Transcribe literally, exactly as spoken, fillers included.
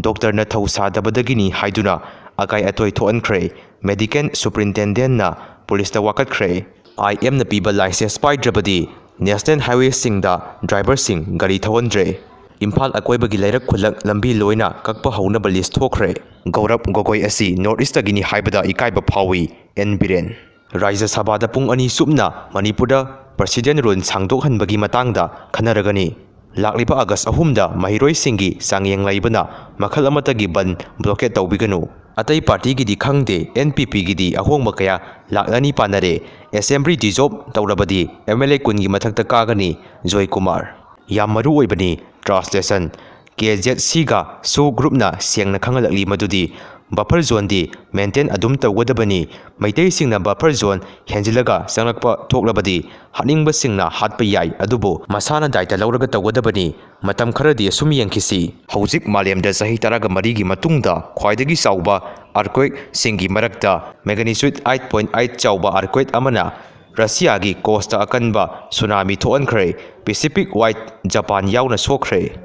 ꯗꯣꯛꯇꯔꯅ ꯊꯧ ꯁꯥꯗꯕꯗꯒꯤꯅꯤ ꯍꯥꯏꯗꯨꯅ ꯑꯀꯥꯏ ꯑꯇꯣꯏ ꯊꯣꯛꯍꯟꯈ꯭ꯔꯦ꯫ ꯃꯦꯗꯤꯀꯦꯜ ꯁꯨꯄ꯭ꯔꯤꯟꯇꯦꯟꯗꯦꯟꯠꯅ ꯄꯨꯂꯤꯁꯇ ꯋꯥꯀꯠꯈ꯭ꯔꯦ꯫ ꯑꯥꯏ ꯑꯦꯝꯅ ꯄꯤꯕ ꯂꯥꯏꯁꯦꯟꯁ ꯄꯥꯏꯗ꯭ꯔꯕꯗꯤ ꯅꯦꯁꯅꯦꯜ ꯍꯥꯏꯋꯦꯁꯤꯡꯗ ꯗ꯭ꯔꯥꯏꯚꯔꯁꯤꯡ ꯒꯥꯔꯤ ꯊꯧꯍꯟꯗ꯭ꯔꯦ꯫ ꯏꯝꯐꯥꯜ ꯑꯀꯣꯏꯕꯒꯤ ꯂꯩꯔꯛ ꯈꯨꯜꯂꯛ ꯂꯝꯕꯤ ꯂꯣꯏꯅ ꯀꯛꯄ ꯍꯧꯅꯕ ꯂꯤꯁ ꯊꯣꯛꯈ꯭ꯔꯦ꯫ ꯒꯧꯔꯕ ꯒꯣꯒꯣꯏ ꯑꯁꯤ ꯅꯣꯔꯠ ꯏꯁꯇꯒꯤꯅꯤ ꯍꯥꯏꯕꯗ ꯏꯀꯥꯏꯕ ꯐꯥꯎꯏ, ꯑꯦꯟ ꯕꯤꯔꯦꯟ꯫ ꯔꯥꯖ꯭ꯌ ꯁꯚꯥꯗ ꯄꯨꯡ ꯑꯅꯤ ꯆꯨꯞꯅ ꯃꯅꯤꯄꯨꯔꯗ ꯄ꯭ꯔꯁꯤꯗꯦꯟ ꯔꯨꯜ ꯁꯥꯡꯗꯣꯛꯍꯟꯕꯒꯤ ꯃꯇꯥꯡꯗ ꯈꯟꯅꯔꯒꯅꯤ꯫ ꯂꯥꯛꯂꯤꯕ ꯑꯥꯒꯁ ꯑꯍꯨꯝꯗ ꯃꯍꯩꯔꯣꯏꯁꯤꯡꯒꯤ ꯆꯥꯡꯌꯦꯡ ꯂꯩꯕꯅ ꯃꯈꯜ ꯑꯃꯠꯇꯒꯤ ꯕꯟ ꯕ꯭ꯂꯣꯀꯦꯠ ꯇꯧꯕꯤꯒꯅꯨ꯫ ꯑꯇꯩ ꯄꯥꯔꯇꯤꯒꯤꯗꯤ ꯈꯪꯗꯦ, ꯑꯦꯟ ꯄꯤ ꯄꯤꯒꯤꯗꯤ ꯑꯍꯣꯡꯕ ꯀꯌꯥ ꯂꯥꯛꯂꯅꯤ ꯄꯥꯅꯔꯦ꯫ ꯑꯦꯁꯦꯝꯕ꯭ꯂꯤ ꯗꯤꯖꯣꯜꯕ ꯇꯧꯔꯕꯗꯤ ꯑꯦꯝ ꯑꯦꯜ ꯑꯦ ꯀꯨꯟꯒꯤ ꯃꯊꯛꯇ ꯀꯥꯒꯅꯤ, ꯖꯣꯏꯀꯨꯃꯥꯔ꯫ ꯌꯥꯝ ꯃꯔꯨ ꯑꯣꯏꯕꯅꯤ, ꯇ꯭ꯔꯥꯟꯁꯂꯦꯁꯟ꯫ ꯀꯦ ꯖꯦꯠ ꯁꯤꯒ ꯁꯣ ꯒ꯭ꯔꯨꯞꯅ ꯁꯦꯡꯅ ꯈꯪꯍꯜꯂꯛꯂꯤ ꯃꯗꯨꯗꯤ ꯕꯐꯔ ꯖꯣꯟꯗꯤ ꯃꯦꯟꯇꯦꯟ ꯑꯗꯨꯝ ꯇꯧꯒꯗꯕꯅꯤ꯫ ꯃꯩꯇꯩꯁꯤꯡꯅ ꯕꯐꯔ ꯖꯣꯟ ꯍꯦꯟꯖꯤꯜꯂꯒ ꯆꯪꯂꯛꯄ ꯊꯣꯛꯂꯕꯗꯤ ꯍꯥꯠꯅꯤꯡꯕꯁꯤꯡꯅ ꯍꯥꯠꯄ ꯌꯥꯏ, ꯑꯗꯨꯕꯨ ꯃꯁꯥꯅ ꯗꯥꯏꯇ ꯂꯧꯔꯒ ꯇꯧꯒꯗꯕꯅꯤ꯫ ꯃꯇꯝ ꯈꯔꯗꯤ ꯑꯁꯨꯝ ꯌꯦꯡꯈꯤꯁꯤ꯫ ꯍꯧꯖꯤꯛ ꯃꯥꯂꯦꯝꯗ ꯆꯍꯤ ꯇꯔꯥꯒ ꯃꯔꯤꯒꯤ ꯃꯇꯨꯡꯗ ꯈ꯭ꯋꯥꯏꯗꯒꯤ ꯆꯥꯎꯕ ꯑꯥꯔꯀ꯭ꯋꯦꯛꯁꯤꯡꯒꯤ ꯃꯔꯛꯇ ꯃꯦꯒꯅꯤꯆꯨꯠ ꯑꯩꯠ ꯄꯣꯏꯟꯠ ꯑꯩꯠ ꯆꯥꯎꯕ ꯑꯥꯔꯀ꯭ꯋꯦꯛ ꯑꯃꯅ ꯔꯁꯤꯌꯥꯒꯤ ꯀꯣꯁꯇ ꯑꯀꯟꯕ ꯁꯨꯅꯥꯃꯤ ꯊꯣꯛꯍꯟꯈ꯭ꯔꯦ꯫ ꯄꯦꯁꯤꯐꯤꯛ ꯋꯥꯏꯠ ꯖꯄꯥꯟ ꯌꯥꯎꯅ ꯁꯣꯛꯈ꯭ꯔꯦ꯫